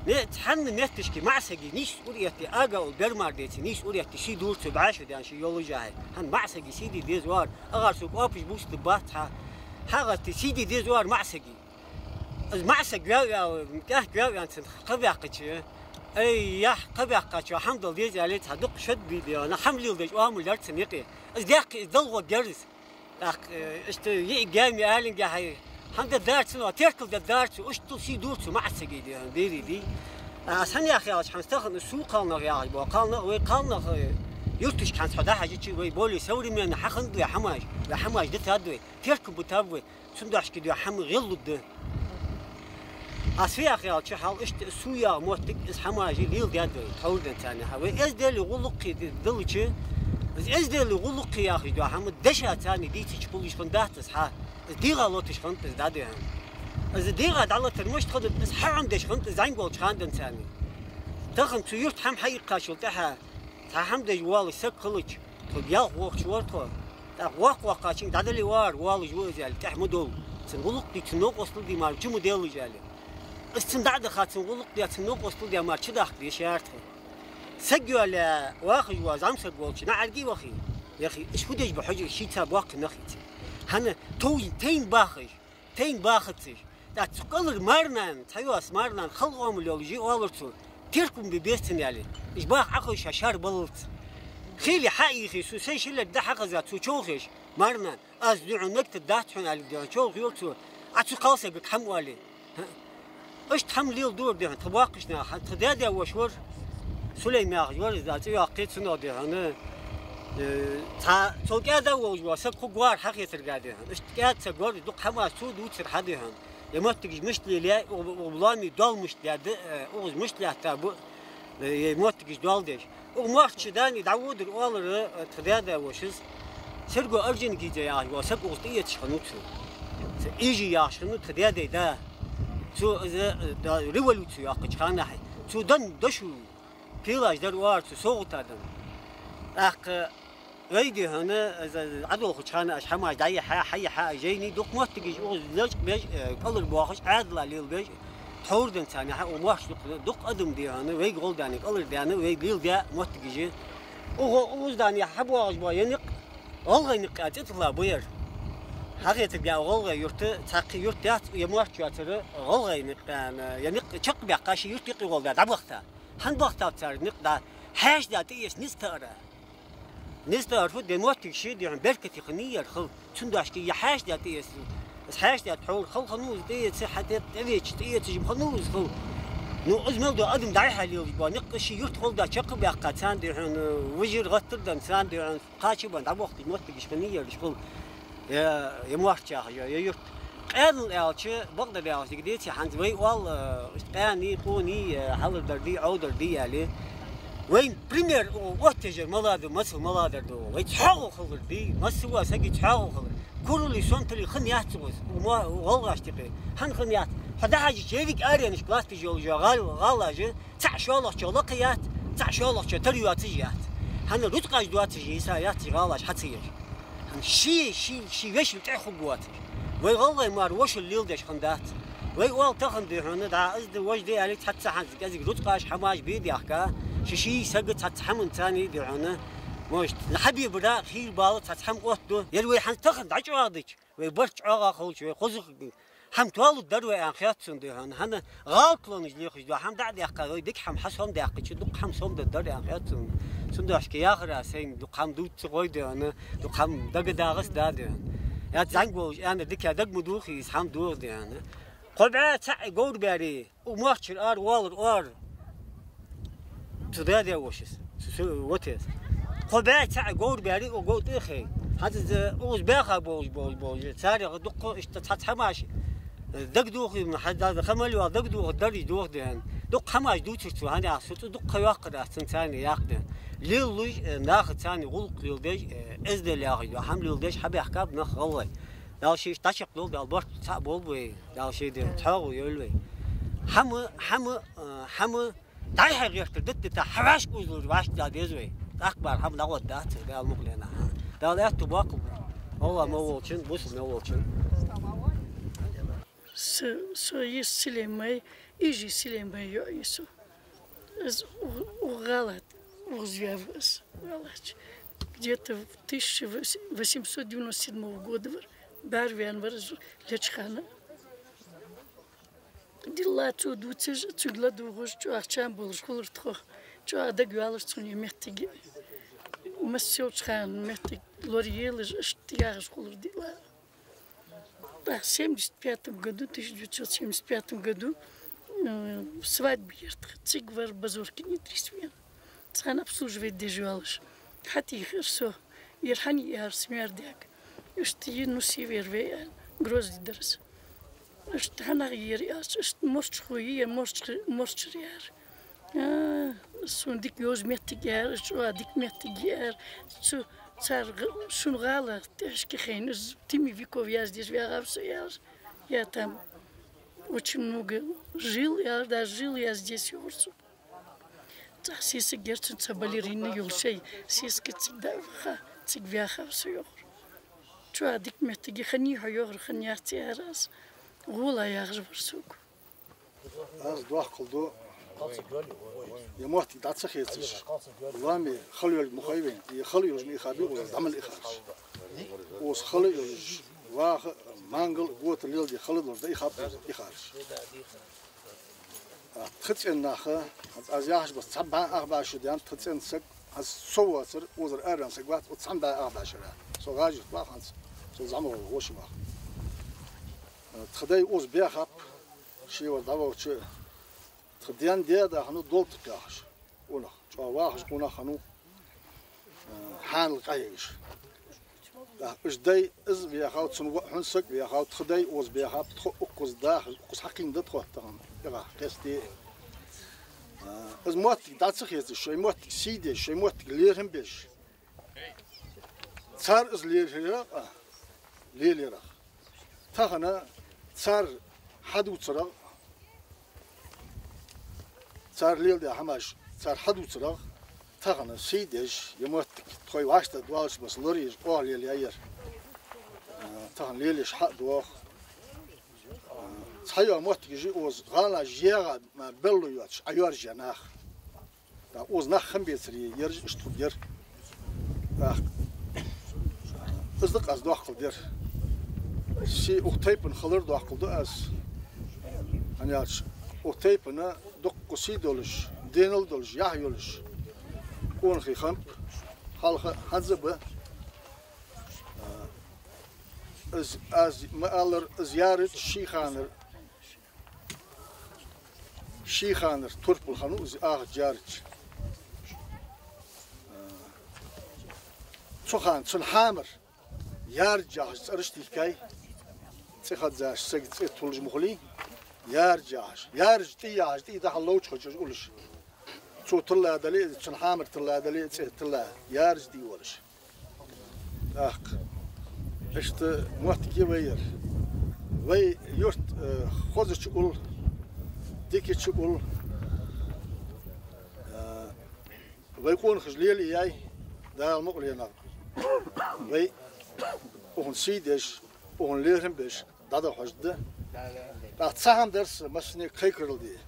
Не, цхьанна метташка маӀа сага нийсса ураэтте, ага оал бер мара деце, нийсса ураэтте, сий дора цо бӀаь шу даьнна ше йолаш яхье. ХӀана маӀа сага сий де деза вар, агӀар сога оапаш бувцаргбац хьа. ХьагӀатте сий де деза вар маӀа сага. Из маӀа саг ваьв-ваьв, тӀехьа ваьв-ваьнна цунна кхаъ баьккхача, ай, яхь, кхаъ баьккхачоа хӀама дала деза аьле, цхьа дукха шод бий, дий хьона, хӀама леладеш оамал яр цун юкъе. Из даьккхе, из далгӀо герз. ТӀаккха, э, иштта йиӀиг гаьна аьлинге хьай, хӀама де дар цунна, теркал де дар цо, иштта сий дора цо маӀа сага, дий хьона, берий, дий. А, сенах аьлча, хӀанз тахан су кхалнах яхаш ба, кхалнах, вай кхалнах, э, юрташка хӀанз хьо дӀахьежача, вай более современный хьахиннад вай хӀамаш, вай хӀамаш дитад вай, теркам битаб вай, цудухьа, дий хьона, хӀама гӀеллудда. Аз фу яха аьлча, хьал иштта су яха моттиг, из хӀамаш леладаьд вай, тхьовра денз царна хьа. Вай эздели гӀулакхи ди-, диллача, из эздели гӀулакхи яхаш, дий хьона, хӀама дешаца царна дийцача хулаш хиннадац из хьа. Из дегӀа лоташ хиннад из дӀа, дий хьона. Из дегӀа дӀалатар мишта хиннад, из хьа Ӏомадеш хиннад из зӀамига волча хана денз царна. Тахан цу юрта хӀама хьаийккхачул тӀехьа, цхьа хӀама деш воаллаш саг хилча, тхога ялх вохаш вар тхо. ТӀаккха воккха-воккхачунга дӀадале вар, воаллаш ва из аьле, тӀехьа ма довла. Цун гӀулакх де, цун новкъостал де мара чу ма деллаш аьле. Из цунна дӀа а даха, цун гӀулакх де, цун новкъостал де мара чу дахка дезаш яр тхо. Саг йоалае вахаш вола зӀамсаг волча наӀарга а вахе, яхе, уж фу деш ба хьожаш, шийца боккхий нах хиннаб. ХӀана, тов-, тайна бахаш, тайна бахацаш. ТӀаккха цу кӀалхара марнана, цхьайола марнана хала оамал йолаш я оалар цо, теркам бе беза цунна аьле. Уж баха Ӏохайша шаьра баллалца. Хили хьаийхе, со Сейшелера дӀа хьахеза цо човхаеш, марнана. Аз, дий хьона, мегаш дац хьона аьле, дий хьона, човхайора цо. Ӏа цу кхалсагага хӀама оале. Иштта хӀама леладора, дий хьона, тха боккхийча наха, тха даь-даь-воша вар, Сулейма яхаш вар из, цӀи йоаккхий цунах, дий хьона, э, цхьа цул кӀаьда волаш вола саг хургвар хьахетарга, дий хьона. Иштта кӀаьда саг вар, дукха хӀамаш цо дувцар хьа, дий хьона. Е моттигаш мишта лелаяьй, угӀ-, угӀ лоамий доал мишта даьд, э, угӀаз мишта лаьттаб, э, е моттигаш доал деш. Укх моарча дани дӀаводар оалар, э, тха даь-даь-вошас. Серго Орджоникидзе яхаш вола саг укхаза тӀаэцаш хиннав цо. Цу Ижи яхаш хиннав тха даь-даь да. Цо из, э, да, революци йоаккхача хана хье. Цо даь-да шу, пилаш дар оалар цо, совгӀата даь. ТӀаккха вай, дий хьона, из, из Ӏодолхача хана уж хӀамаш дӀаяхьа, хьаяхьа, жайни дукха моттигаш укхаза лечкъабеш, э, кӀалхарбоахаш, Ӏаьдала лелабеш, тхьовра денз царна хьа, укх моарча дукха, дукха адам, дий хьона, вайга гӀолла даьнна, кӀалхара даьнна, вайга леладаь моттигаш я. Укхаза, укхаза даьнна хьабоагӀаш бола е никъ, ГӀалгӀай никъ аьнна цӀи тилла ба ер. Хьахетарга, укх ГӀалгӀай-Юрта цхьаккха юрт яц, е моарча йоацар ГӀалгӀай никъ аьнна, е никъ чакхбаьккха, ший юрта юкъе гӀолла даь дӀабахийта. ХӀана бахийтаб цар никъ дӀа? Хьаьша-даь тӀаэца низ тоъар. Низ тоъар фуд, е моттиг ший, дий хьона, беркате хиннай ер хила. Цудухьа е хьаьша-даь тӀаэца, из хьаьша-даь тхьовра хала хиннав из тӀаэца, хьатӀа тӀавеча тӀаэцаш хиннав из хила. Ну, из мел дола адам дӀай-хьай лелаш бола никъ ший юрта гӀолла даь чакхбаьккха царна, дий хьона, вижар гӀаттар даь царна, дий хьона, кхача бан дӀабохийташ моттигаш хиннай ераш хила. Е, е моарча яхаш, е юрт. Къаьнал аьлча, бакъдар аьлча, дика деций хӀанз вай оал, э, иштта къаьнеи, къонеи, э, хьалар дар дий, Ӏовдар дий аьле. Вайна пример, о, оттаеш яр маладу, масал маладар ду. Вай цхьоагӀо хилар дий, массавола сага цхьоагӀо хилар. Курали, сонтали хинна яц укхаза, укх мо-, укх гӀалгӀашта юкъе. ХӀана хинна яц? Хьо дӀахьежача, еррига аренашка латташ йола гӀал-, гӀалаш, цхьа шоллагӀчоа лакха яц, цхьа шоллагӀчоа тара йоацаш яц. ХӀана, рузкъаш доацаш йиса яц уж гӀалаш хьа ца еш. ХӀана, ший, ший, ший вешийла тӀехьа хургвоацаш. Вай гӀалгӀай мара вошал леладеш хиннадац. Вай оал тахан, дий хьона, дӀа из да, вож да аьле, цхьацца хӀанз кӀезига рузкъаш, хӀамаш бе даьхка, ший-ший сага цхьацца хӀаман царна, дий хьона, может, хьабе бара хийра бала цхьацца хӀама оттаду. Ер вай хӀанз тахан дӀачӀоагӀдича, вай барт чӀоагӀа хилча, вай хоза хӀама тоалургдар вай аьнна хет сона, дий хьона. ХӀана, гӀалатлонаш лехаш дола хӀама дӀа а даьккха, вай дика хӀама хьа сомадаьккхача, дукха хӀама сомадаргдар аьнна хет сона. Цудухьа яхар аз сайна, дукха хӀама дувц ца хой, дий хьона, дукха хӀама дагадагӀац да, дий хьона. Яц зӀамига волаш аьннар дика дага ма дохий, из хӀама доху, дий хьона. Кхо бӀаь цхьаъ говр баьри, укх моарчара ара воалар ара. Цу даь-даь-вошас, цу, цу вотес. Кхо бӀаь цхьаъ говр баьри, укх гов тӀа а хей. ХӀанз из укхаза баьха болаш, болаш, болаш, царех дукха иштта цхьацца хӀамаш дагадохийла, хӀанз даза ха мел йола дагадоха дарий доху, дий хьона. Дукха хӀамаш дувцар цо, хӀана аьлча, со цӀи дукха ха йоаккхар аз цунна, царна яккха, дий хьона. Лелаш, э, нахаца цхьана гӀулакх леладеш, э, эздел яхаш дола хӀама леладеш хьабаьхкаб нах гӀалгӀай. Дала шоашта дӀачакхдолда, Дала барт цхьаъ болба вай, Дала шоай дегӀ чӀоагӀо йойла вай. ХӀама, хӀама, э, хӀама дӀай-хьай гӀертар дита-дита хьавӀашка узалуш вӀашка да деза вай. ТӀаккха бӀарга хӀама дӀагӀоргдац, Дала мукъалена. Дала аьттув боаккхалба. Аллахӏ мел волчун, бусалба мел волчун. Со, со из Сулеймай, из Сулеймай йоӀ я со. Из у, у гӀала, укхаза ваьв из гӀалача. Где-то в тысяча восемьсот девяносто седьмого года вар, бӀаргаваьнна вар из леча хана. Дилла цо дувцаш, цунга ладувгӀаш, чӀоагӀа чам болаш хулар тхо. ЧӀоагӀа дагавоалаш цунна ер моттиг. Масса йолча хана моттиг лораелаш, иштта яхаш хулар дилла. ТӀаккха в семьдесят пятом году, тысяча девятьсот семьдесят пятом году, э, свадьба яр тха. Цига вар Базоркин Идрис вена. Царна обслуживать деш йолаш. ХьатӀехар со. Ер хьан яр смердяг. Иштта е нус е вер ве, Грозный дар из. Иштта хьанах ер аьлча, иштта морчхо е, морчхо-, морчхо яр. А, сона дика йоазув моттиг яр, чӀоагӀа дика моттиг яр. Цу цар гӀ-, шун гӀала тӀехьашка хайна, из Тимми Виков яздеш вагӀав со яр. Я там очень много жил, я даже жил я здесь, йоахар цо. Цхьа сесаг яр цун, цхьа балерина йолаш, шоай сеска цига да ваха, цига ваьхав со йоахар. ЧӀоагӀа дика моттиг я, хиннай хьо йоахар, хиннаяц яхар аз. ГӀола яхаш вар сога. Аз доаккхал ду, ер моттиг дӀа ца хецаш, лоаме хала йолга ма хой вайна, е хала йолаш ма ихабий укхаза, дӀа мел ихараш. Укхаза хала йолаш, ваха, мангал, гота леладе хала долаш да ихаб укхаза, ихараш. А тха цӀен наха, хӀанз аз яхаш ба, цхьа бӀаь ах бӀаь шу даьнна тха цӀен саг, хӀанз со воацар, укхазара аран саг вац, оцу цхьан бӀаь ах бӀаь шера. Со ГӀажарта вах хӀанз, со зӀамагӀа воши вах. Тха дай укхаза баьхаб, шевар дӀавахача, тха даьна даь-да хиннав Долтакъ яхаш къонах, чӀоагӀа вахаш къонах хиннав, э, хьанал къахьегаш. ТӀаккха уж дай из ваьхав, цун воӀ хьун саг ваьхав, тха дай укхаза баьхаб, тхо укхаза дахаш, укхаза хьакхийна да тхо тахан, тӀехьа кхестий. Э, из моттиг дӀа ца хецаш, шоай моттиг сий деш, шоай моттиг лерхӀам беш. Цар из лелаярах, лелаярах. Тахан цар хьадувцарах, цар леладаь хӀамаш, цар хьадувцарах, тахан сий деш, ер моттиг тхоай вӀаштӀехьа доаллаш баса лораеш, оаха лелаяьяр. Тахан лелаеш хьа а доагӀа. Цхьайола моттигаш я укхаза, гӀалаш ягӀа, ма, белло йоацаш, Ӏайоаржаяь нах. ТӀаккха укхаза нах хиннабецаре, ераш иштта хургьяр. ТӀаккха из да-кх аз доаккхал дер. Се укх тайпан хилар доаккхал ду аз. ХӀана аьлча, укх тайпан дукха сий долаш, денал долаш, яхь йолаш къонахий хиннаб, хьалха а, хӀанз а ба. Из, аз ма аллара, из Ярача ший ханара, ший ханара турпал хиннав из, Ахача Ярача. Цу хана цун хьамара Ярача яхаш цӀераш дийхкай, цӀи хадзаш, сага цӀи туллаш ма хулий, Ярача яхаш. Ярача тӀий яхаш, тӀий дахьал ловча хочуш уллаш. Цо тилла дале а, цун хьамара тилла дале а, цӀи тилла, Ярача тӀий волаш. ТӀаккха иштта моттиг я вай ер. Вай юрт, э, хозача улл, дикача улл, э, вай къонахаша лелаяьй, Дала мукъалена. Вай укхун сий деш, укхун лерхӀам беш, дӀадахьаш да. ТӀаккха цхьа хӀама дар са массанега кхайкарал де.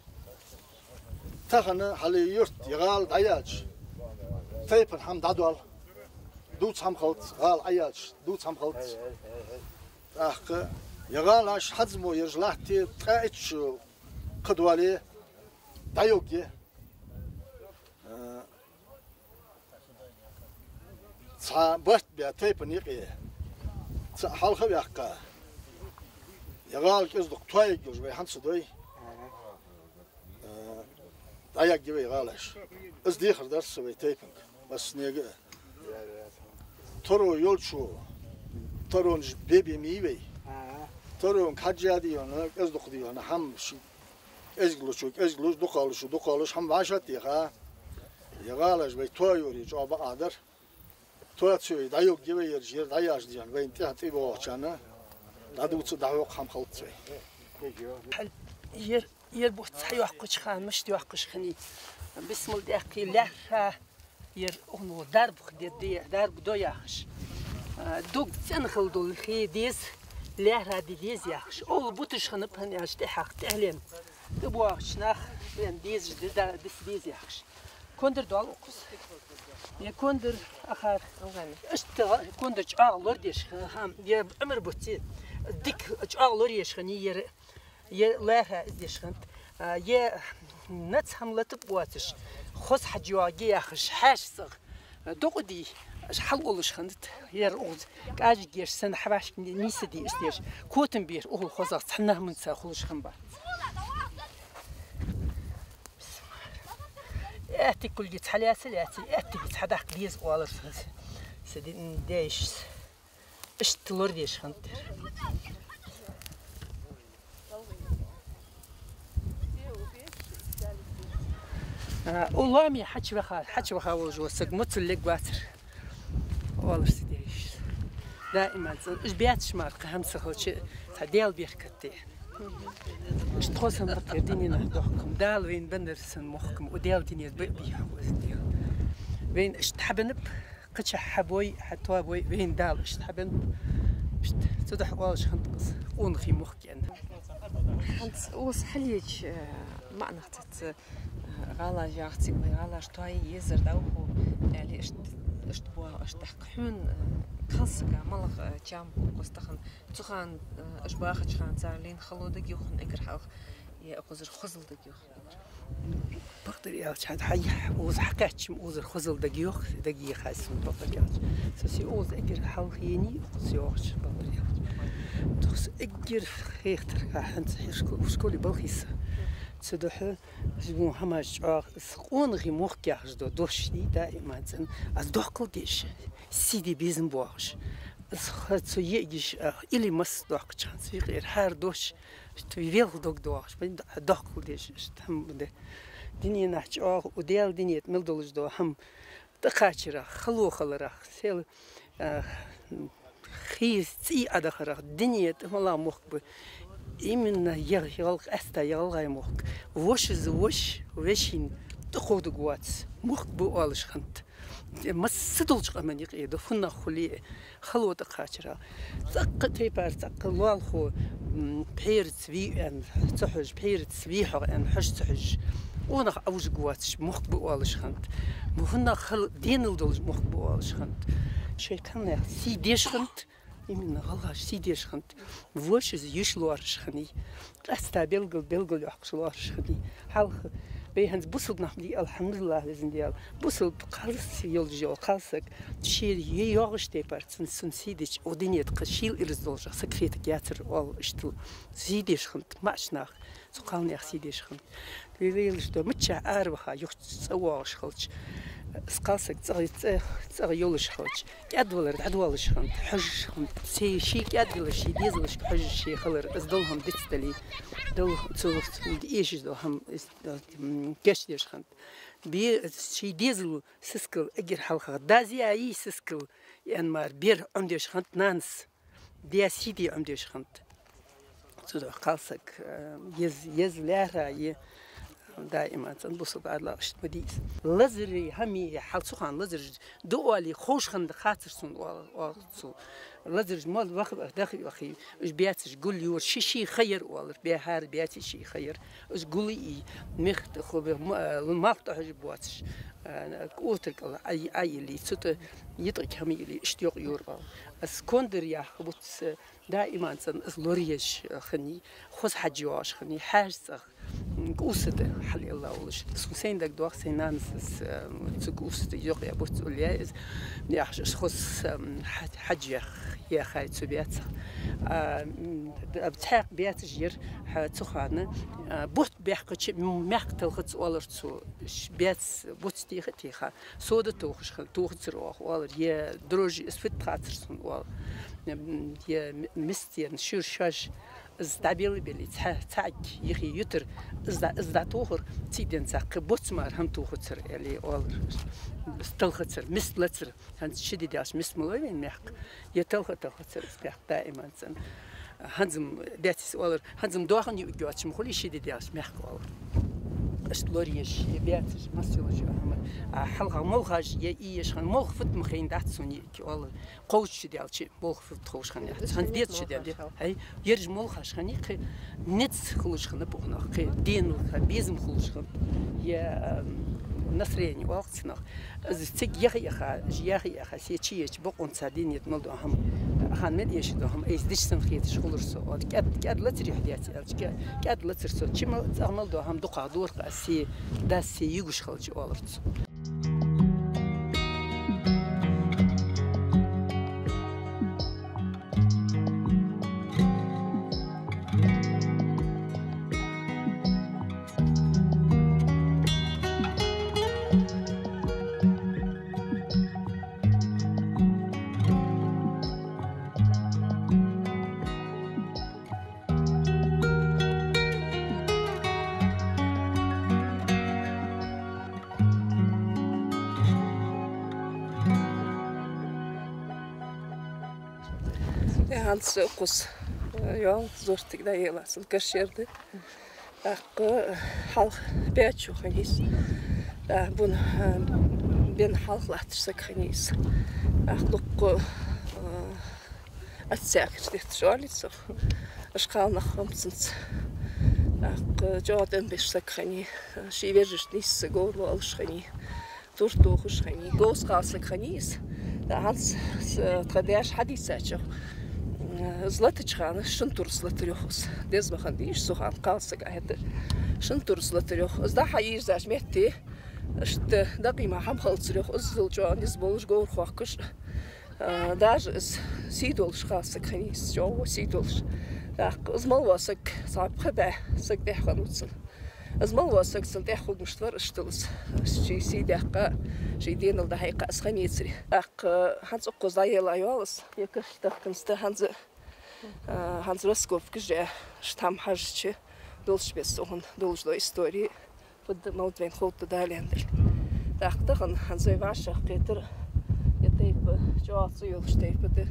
Тахан хьале юрт е гӀала дӀаяьлча, тайпан хӀама дӀадоал. Дувца хӀама хилац, гӀала Ӏаяьлча, дувца хӀама хилац. ТӀаккха е гӀалаш хьазмо ераш латте ткъаь итт шу кхы доале, дӀайоагӀе. Цхьа барт баь тайпан юкъе цхьа хьалха а ваьккха, е гӀала кӀезиг-дукха тоаергйолаш вай хӀанз а дой, э, дӀаяргья вай гӀалаш. Из дехар дар са вай тайпанга, массанега а. Таро йолчо, таронаш бе-бе ма йий вай. Таронга хьежжа дий хьона, кӀезиг-дукха дий хьона, хӀама ший кӀезиглучо кӀезиглуш, дукхагӀлучо дукхагӀлуш, хӀама вӀашагӀтеха, Е гӀалаш вай тоаюрий чӀоагӀа бакъахьа дар. Тоаца вай дӀаюгге вай ераш, ер дӀаяждеш вайна тӀехьа тӀабоагӀачарна дӀадувца, дӀахьокха хӀама хилац вай. Ер, ер буц хьайоаккхача хана мишта йоаккхаш хиннай. Бисмал даьккхе лаьрхӀа, ер укханна дарба де, де, дарба до яхаш. А, дог цӀена хила долхе деза, лаьрхӀа де деза яхаш. Овла буташ хиннаб, хӀана аьлча тӀехьагӀа, тӀехьленна тӀабоагӀача наха лен дезаш де, да, диса деза яхаш. Кондар доал укхаза. Е кондар ахар. Иштта кондар чӀоагӀа лорадеш ха-, ха-, е Ӏумар буц, дика чӀоагӀа лораеш хиннай ер, е лаьрхӀа из деш хиннад. А, е нац хӀама латаб боацаш, хоза хьаж йоагӀе яхаш, хьаьша цӀагӀа дукха дий, аш хьал уллаш хиннад. Ер укхаза кӀажигеш санна хьавашка нийса дий, иштта деш. Котам бер укхул хозагӀа цхьанна хӀаманца хулаш хиннабац. Аьттиг кулги цхьа лаьца лаьций, аьттиг цхьа даккха деза оалар са, са ди-, дайшас. Иштта лорадеш хиннад ер. А, у лоаме хьачуваха, хьачуваха волаш вола саг моцал лергвацар. Оалаш ца деш. Даиман цӀена. Уж баьцаш мара кхы хӀама ца хилча, цхьа Даьла беркат да. Иштта тхо санна бакъ ер дунен тӀа дохкам. Дала вайна беннар санна мохкам. У Даьла дунен тӀа бе-, бе хьокхаш Даьла. Вайна иштта хьабеннаб, кхычахьа хьабой, хьатобой, вайна Дала иштта хьабеннаб. Иштта цудухьа оалаш хиннад укхаза къонахий мохк аьнна. ХӀанз укхаза хьалъеча, э, маӀанах цаца ГӀалаш яхаций, вай гӀалаш тоае езар дӀауху, аьле, иштта, иштта боагӀа, иштта тӀаккха хьона, э, кхалсага малагӀа, э, чам ба укхаза тахан, цу хана, э, уж бахача хана цар лийнна хало дагайоах хьона эггара хьалха, е укхазара хозал дагайоах хьона эггара? Бакъдар аьлча, хьа-, хьа-, укхаза хьакхаьчача укхазара хозал дагайоах, дагайохай сона, бакъдар аьлча. Со се укхаза эггара хьалха енай, укхаза йоагӀача, бакъдар аьлча. Тхо са эггара хехтар, хӀанз хӀара шко-, школе балхий са. Цудухьа из вон хӀамаш чӀоагӀа, из къонахий мохк яхаш дола дош дий, даиман цӀена. Аз доккхал деш, сий де безам боагӀаш. Из ха-, цу йиӀигаш, а, или масса доккхача хана, цу юкъера хӀара дош, иштта велха дог доагӀаш, бен, доккхал деш, иштта хӀама де. Дунен тӀа чӀоагӀа, у Даьла дунен тӀа мел долаш дола хӀама тӀакхачарах, хало хиларах, сел, а, хий цӀий Ӏодахарах, дунен тӀа малагӀа мохк ба. Именно е-, е гӀалгӀай, къаьстта е гӀалгӀай мохк. Вошас воша вешийна тӀакховдаргвоаца мохк ба оалаш хиннад. Масса долча къаман юкъе да, фуннагӀа хуле а, хало тӀакхачарах. ЦӀаккха тайпара, цӀаккха лоалахо, м, пхьераца вий аьнна ца хьожаш, пхьераца вий хьогӀ аьнна хьожаш ца хьожаш, къонах Ӏовужаргвоацаш мохк ба оалаш хиннад. ФуннагӀа хала денал долаш мохк ба оалаш хиннад. Шоай кхалнаьха сий деш хиннад, именно гӀалгӀаша сий деш хиннад. Вошас йиша лоархӀаш хиннай. Къаьстта белгал, белгалйоаккхаш лоархӀаш хиннай. Хьалха вай хӀанз бусалба нах ма дий, алхьамдулиллахӀ, везан Даьла. Бусалба кхалсаг йолаш йола кхалсаг, ший е йоагӀача тайпара цунна, цунна сий дича, укх дунен тӀа кхы шийла ираз долаш саг хетаргьяцар оал иштта. Сий деш хиннад маӀача наха, цу кхалнаьха сий деш хиннад. Вай лелаш дола миччахьа араваха юха цӀа воагӀаш хилча, из кхалсаг цӀагӀа, цӀа-, цӀагӀа йолаш хилча, кӀаьдвалар дӀадоалаш хиннад, хьожаш хиннад. Се ший кӀаьдвалар, ший дезалашка хьожаш ше хилар, из дола хӀама дицдале, дола цу, цу эшаш дола хӀама, из, м, кийчдеш хиннад. Бе-, ший дезала сискал эггара хьалха, дас яь сискал, аьнна мара бер Ӏомадеш хиннад нанас. Даь сий де Ӏомадеш хиннад. Цудухьа кхалсаг, э, еза, еза лаьрхӀа е, даиман цӀена бусалба Ӏаьдала иштта ма дий из. Лазарий хӀамий хьал цу хана лазараш да оале ховш хиннад хацар сона оал, оал цо. Лазараш мел ваха, даха, вахе, уж баьцаш гулйора, ший-ший ха яр оалар, баь хӀара баьций ший ха яр. Уж гулйий, мехта ху-, м-, э, малх тӀахьожаш боацаш, э, кӀотар кӀал Ӏа-, Ӏайиллий, цу тӀа йитӀаг хӀама йиллий, иштта йокъайора оал. Аз кондар яха буц, э, даиман цӀена из лораеш, э, хиннай, хоза хьаж йоагӀаш хиннай, хьаьша цӀагӀа, м, кӀувса тӀа хьалъелла волаш. Сона сайна дагадоагӀа, сай нанас из, э, цу кӀувса тӀа йокъаяь буц уллаяь из, яхаш, из хоза, м, хьа-, хьаж ях-, яьхай цу баьцах. А, м, д-, цхьаькха баьцаш яр, хьа, цу хана, а, бутт баьккхача, м-, мехка талхац оалар цо, ш-, баьц буц теха а теха. Сода тохаш хиннад, тохацар оаха оалар, е дрожжи, из фуд хацар сона оал, м, е м-, мист, е шура шоаш, Из дӀабелабеллий, цхьа, цхьа юхе ютар, из дӀа-, из дӀатохар, цигга денз цхьа кхы боцца мара хӀама тохацар, аьле оалар. Из талхацар, мист лацар, хӀанз ши ди даьлча мист ма лой вайна мехка, е талха талхацар из мехка даиман цӀена. ХӀанз-м, баьцис оалар, хӀанз-м доахан юкъе йоацаш ма хулий ши ди даьлча мехка, оалар. Иштта лораеш, е баьцаш, масса йолаш йола хӀама. А хьалха молхаш, е ийеш хинна, молха фуд ма хайнадац сона юкъе, оалар. Кховзткъа шу даьлча молха фуд тховш хиннаяц. ХӀанз дезткъа шу даьлча, хӀай, ераш молхаш хиннай, кхы низ хулаш хиннаб укхунах, кхы денал, кхы безам хулаш хиннаб. Е, ам, настроени оал цунах. Из цига яха-яха, яха-яха, се чуеча бокъонца дийнет мел дола хӀама, хьа мел эшаш дола хӀама, айса дича санна хеташ хулар со. Оал, кӀаьд-, кӀаьд лацар юхь даьца аьлча, кӀа-, кӀаьд лацар со. Чу мел, цӀагӀа мел дола хӀама дукха дора-кх аз, се дас, се югаш хилча, оалар цо. Э, хӀанз укхаза, э, йоал, зуртига дӀаелла, цун кашер да. ТӀаккха, э, хьалха баьчо хиннай из. ТӀаккха бун, э, бен хьалха латташ саг хиннай из. ТӀаккха дукха, э, Отсекаш детташ оалий цох. Уж кхалнах хиннаб цунца. ТӀаккха чӀоагӀа тӀем беш саг хиннай, ший вежарашта нийсса говр лу алаш хиннай. Тур тохаш хиннай. Говза кхалсаг хиннай из. ТӀаккха хӀанз с-, тха даьша хьадийцачох, из латача хана шин турс латар йоах из. Деза ма хиннадий уж цу хана кхалсага хӀаьта. Шин турс латар йоах. Из дӀа-хьа ийрзача метте, иштта дакъий мара хӀама хилацар йоах, иззал чӀоагӀа низ болаш, говр хоаккхаш. А, даже из сий долаш кхалсаг хиннай из, чӀоагӀа сий долаш. ТӀаккха из мел вола саг, цхьа пхи бӀаь саг тӀехьа хиннав цун. Из мел вола саг цунна тӀехьа хургнаш вар, иштта из ший сий даьккха, ший денал дӀахьекха из хиннаяцаре. ТӀаккха хӀанз укхаза дӀаелла йоал из, е каш тахканза да хӀанз, а, хӀанз раскопкаш а, иштта хӀама хьажача, долча беса цу хана долаш дола истори. Фуд мел да вайна ховргда Дала аьнна дале. ТӀаккха тахан хӀанз вай вӀашагӀкхетар, е тайпа чӀоагӀа цӀи йолаш тайпа да.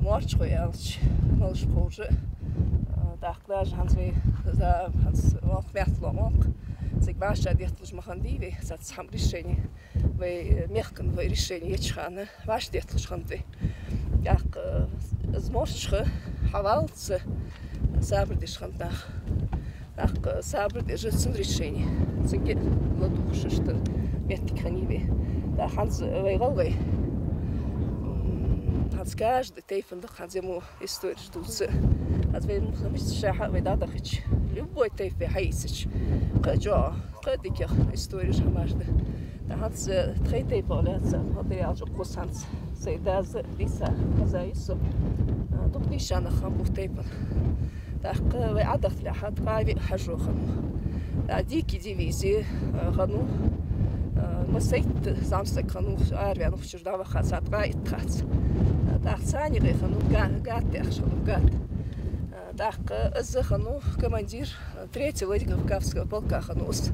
Морчхой аьлча малаш ховш а. ТӀаккха даже хӀанз вай за, хӀанз молха меттала молха. Цига вӀашагӀдетталуш ма хиннадий вай, цхьацца хӀама решени. Вай мехка вай решени еча хана вӀашагӀдетталуш хиннад вай. ТӀаккха, э, из морчхо хьаваллалца сабар деш хиннад нах. ТӀаккха сабар деш а цун решени. Цига ладувгӀаш иштта моттиг хиннай вай. ТӀаккха хӀанз вай гӀалгӀай, м, хӀанз каждый тайпан да-кх хӀанз мо истореш дувца. ХӀанз вай мишта шахьа вай дӀадахача, любой тайпа вай хьаийцача, кхы чӀоагӀа, кхы дикагӀа истореш, хӀамаш да. ТӀаккха хӀанз тхоай тайпах лаьца, хӀанз да аьлча укхаза хӀанз сай дас дийца хеза йису, а, дукха дийша нах хиннаб укх тайпан. ТӀаккха вай Ӏадахьале хьа ткъаь виъ хьажо хиннав. ТӀаккха дикий дивизи, а, хиннав, а, массайтта зӀамсаг хиннав, араваьнна укх чура дӀаваха цхьа ткъаь итт хац. ТӀаккха царна юкъе хиннав Га-, Гат яхаш хиннав, Гат. ТӀаккха из хиннав командир третьего Владикавказского полка хиннав из.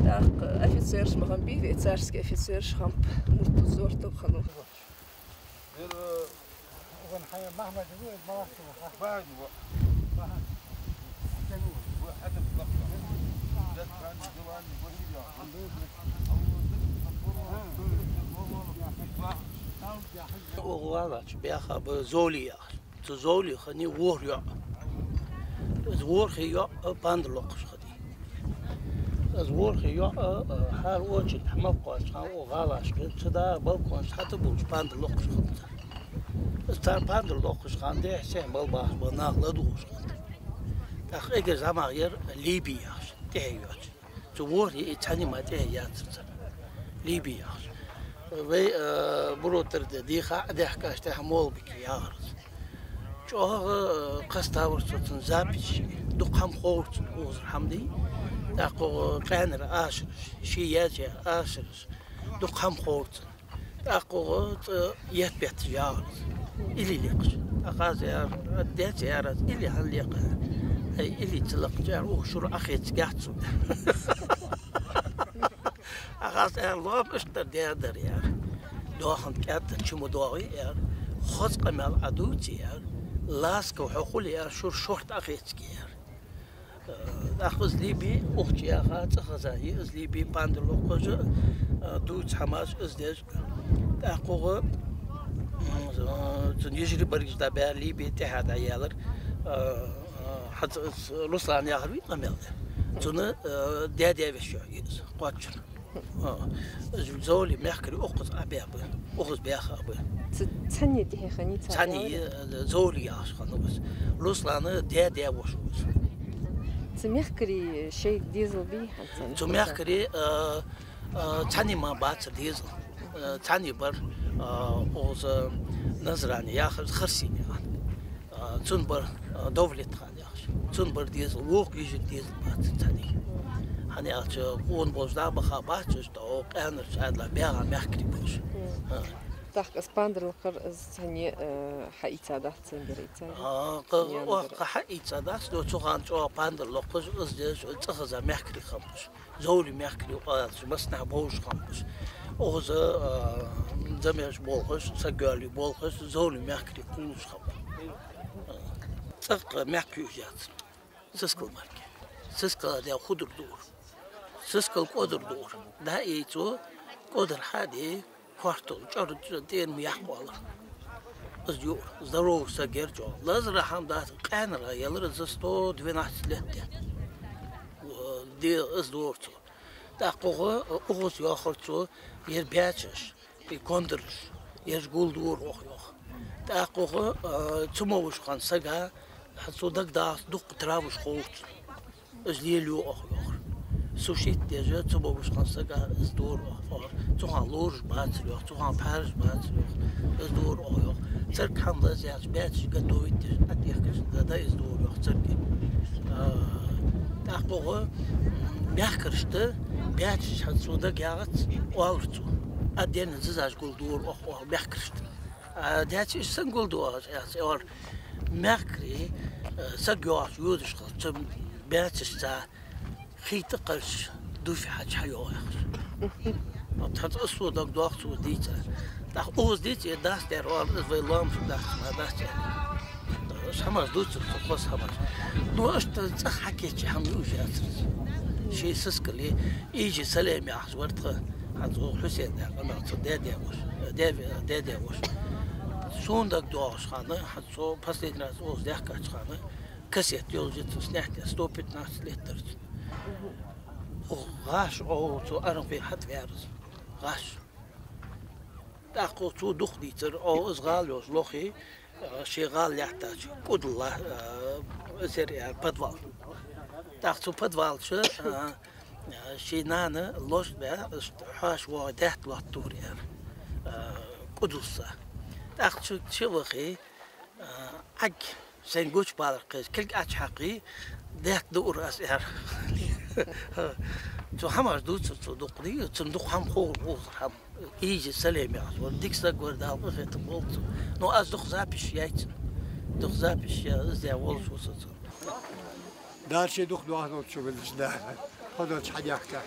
ТӀаккха офицераш ма хиннабий вай, царский офицераш хиннаб, Муртазор-то хиннав. Оаха валлача баьха ба Зовли яхаш. Цу Зовле хиннай ворхӀ йоӀ. Из ворхӀе йоӀ пандар локхаш хиннай. Из ворхӀе йоӀ, а, хӀара очередь хьа мел кхоачача хана, укх гӀалашка, цу дӀа балконашта хьатӀабувлаш пандар локхаш хиннад цар. Из цар пандар локхаш хинна дехьа-сехьа мел бахаш бола нах ладувгӀаш хиннад. ТӀаккха эггара зӀамагӀа яр Либи яхаш, тӀехье йоацаш. Цу ворхӀе, из цхьанне мара тӀехье яцар цар. Либи яхаш. Вай, а, Буротарде дийха а даьхкача тӀехьа молбике яхар из. ЧӀоагӀа, а, кхеставар со цун записаш. Дукха хӀама ховра цунна, укхазара хӀама дий. ТӀаккха укхо къаьнара ашараш, ше язъяь ашараш. Дукха хӀама ховра цунна. ТӀаккха укхо цӀа етт бетташ яхар из. Илли лекхаш. Ӏа хаза, аьлар, деций, аьлар, аз илли хьалха лекха. Ай, илли ца лакхача, аьлар, укх шура Ӏохецаргьяц сона. Ӏа хаза, аьлар, лоам иштта дар, даь дар, аьлар. Доахан кӀаьдда чу ма доагӀий, аьлар. Хоза къамаьл Ӏа дувций, аьлар. Лаьца хьо хуле, аьлар, шура шортта Ӏохецаргья, аьлар. Э, тӀаккха из лийбий, укх чу яха, цӀихеза я из лийбий, пандар локхаш, э, дувца хӀамаш из деш. ТӀаккха укхо, м, э, цун йижарий-берригаш дӀабаьлар, лийбий, тӀехьа дӀаяьлар. Э, э, хӀанз из Руслан яхар вий къамаьл даьр. Цун, э, даь-даь-веший йоӀ я из, кхоачара. А, Зовлий мехкарий укхаза Ӏобаь ба, укхаза баьха ба. Ц-, цхьанне тӀехьа хиннай цар? Цхьанне, э, Зовлий яхаш хиннав из. Руслана даь-даь-воша ва из. Цу мехкарий шоай дезал бий хӀанз? Цу мехкарий, э, э, цхьанне мара бацар дезал. Э, цхьанне бар, э, укхаза Назране яхаш, Харсене яхаш. А, цун бар, а, Довлетхан яхаш. Цун бар дезал, вокха йижарий дезал бацар цхьанне. ХӀана аьлча, къона болаш дӀа а баха бац уж, тӀаккха къаьнарча Ӏаьдала баьгӀа мехкарий ба уж. Мгм. А. ТӀаккха из пандар лакхар из цхьанне, э, хьаийца дац, цунгара ийца? А, кхы, цхьанне оаха хьаийца дац, но цу хана чӀоагӀа пандар локхаш, из деш, цӀихеза мехкарий хиннаб уж. Зовлий мехкарий оалаш, массанахьа бовзаш хиннаб уж. Укхаза, а, замеш болхаш, саг йоалае болхаш, Зовлий мехкарий кхувлаш хиннаб. ЦӀаккха мехка юаш яц. Сискал мара. Сискала даь худар дуар. Сискал кӀодар дуар. ДӀаайцо, кӀодар хьаде, кортал чӀор-чӀор тӀера ма яккха оалар. Из юар, здоровый саг яр чӀоагӀа. Лазара хӀама дац, къаьнара ялар из сто двенадцать лет даьнна. Де, из дуар цо. ТӀаккха укхо, укхаза йоахар цо, ер баьчаш, и кондараш, ераш гулдора оаха, йоах. ТӀаккха укхо, а, цу мо вуш хинна сага, хӀанз цо дагадоагӀац, дукха траваш ховш. Из лелаю оаха, йоахар. Сушить деш, цу мо вуш хинна сага из дора оаха, йоахар. Цу хана лораш бацар, йоах, цу хана пхьараш бацар, йоах. Из дора оаха, йоах. Царга хӀама лазаяьлча, баьчаш готовить деш, Ӏодехкаш, да, да, из дора, йоах, царга. А, тӀаккха укхо, м, мехкарашта баьчаш хӀанз цо дагаяхац, оалар цо. Ӏоденна зизаш гулдора оаха, оалар мехкарашта. А, даьца, уж сенна гулду оаш, аьлча, оалар, мехкарий, э, саг йоагӀача йодаш хилча, баьчашца хий тӀакхаьчача, дуфи хьачу хьайоагӀа, яхаш. Вот хӀанз из сона дагадоагӀа цо дийцар. ТӀаккха укхаза дийцар, э, дац дер, оалар, из вай лоамашка дац, ма дац, аьлар. Уж хӀамаш дувцар цо, хоза хӀамаш. Ну, иштта цӀагӀа хьакийча хӀама юаш яцар из. Ший сискал, Ийжи Салим яхаш вар тха, хӀанз укх Хьусен яхаш, амма цун даь-даь-воша, даь-, даь-даь-воша. Сона дагадоагӀаш хана, хӀанз цо последний раз укхаза даьхкача хана, кассета йолаш я цун, снять даь, сто пятнадцать лет дар цун. Укх гӀаш, о, цу Аранхой хьатӀаваьр из. ГӀаш. ТӀаккха цо дукха дийцар, о, из гӀала йолаш лохе, а, ший гӀала лаьттача кӀудал, а, из яр, а, подвал. ТӀаккха цу подвала чу, а, а, ший нана лош бе, иштта хьоаш воагӀе даьтта лоаттавар, яр, а, кӀудалца. ТӀаккха цу чу вахе, а, Ӏаг сайна гучабалар кхайса, кулг Ӏочухьекхе, даьтта дуар аз, яр. Цо хӀамаш дувцар цо дукха, дий, цунна дукха хӀама хов, укхазара хӀама. Ийжи Салим яхаш вар, дика саг вар, Дала къахетам болба цунна. Ну, аз дукха записаш яьй цун. Дукха записаш яь, из даь волаш ва со цунна. Дала ший дукха доаханарчо веннача Дала. Хозача хьадехка.